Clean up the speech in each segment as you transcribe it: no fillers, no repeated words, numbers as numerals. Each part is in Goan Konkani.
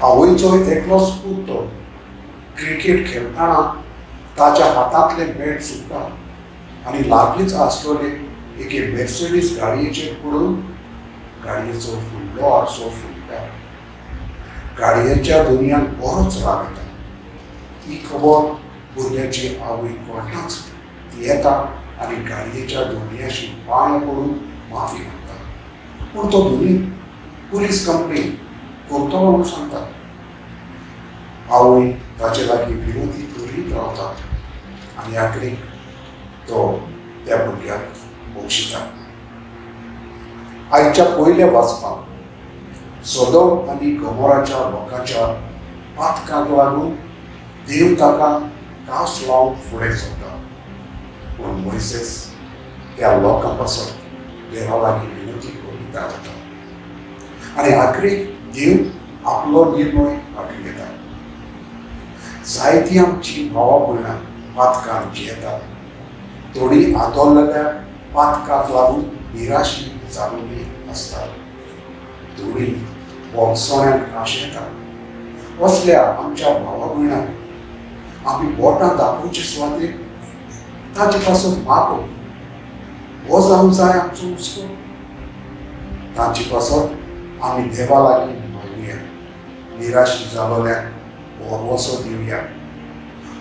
आवयचो एकलोच पूत तो. क्रिकेट खेळटना ताच्या हातांतलें बॅट सुट्टा आनी लागींच आसलेले एके मेर्सिडीस गाडयेचेर पडून गाडयेचो फुडलो आरसो फुट्टा. गाडयेच्या धनयाक बरोच राग येता. ही खबर भुरग्याची आवय कळटाच ती येता आनी गाडयेच्या धनयाशी पांय पडून माफी मागता. पूण तो धनी पुलीस कंप्लेन करतलो म्हणून सांगता. आवय ताचे लागीं विनवणी करीत रावता आनी आखरीक तो त्या भुरग्याक बक्षिता. आयच्या पयल्या वाचपाक सोदोम आनी गमोराच्या लोकांच्या पातकाक लागून देव ताका कास लावन फुडें सरता. पूण मोयसेस त्या लोकां पासत देवा लागीं विनवणी करीत रावता आनी आखरीक देव आपलो निर्णय फाटीं घेता. जायतीं आमची भावा भयणां पातकान जियेतात. थोडीं आदोल्लेल्या पातकाक लागून निराशी जाल्ली आसतात. थोडीं भोगसण्याक आशेतात. असल्या आमच्या भावा भयणांक आमी बोटां दाखोवचे सुवातेर ताचे पासून मागप हो जावंक जाय आमचो हुस्को. तांचे पासत आमी देवा लागीं मागुया. निराशी जालोल्यांक भरवसो दिवया.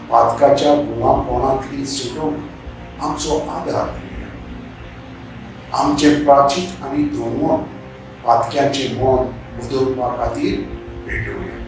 पातकाच्या गुलामपणांतली सुटूंक आमचो आदार दिवया. आमचें प्राचीत आनी धोणवण पातक्याचें मन बदलपा खातीर पेटोवया.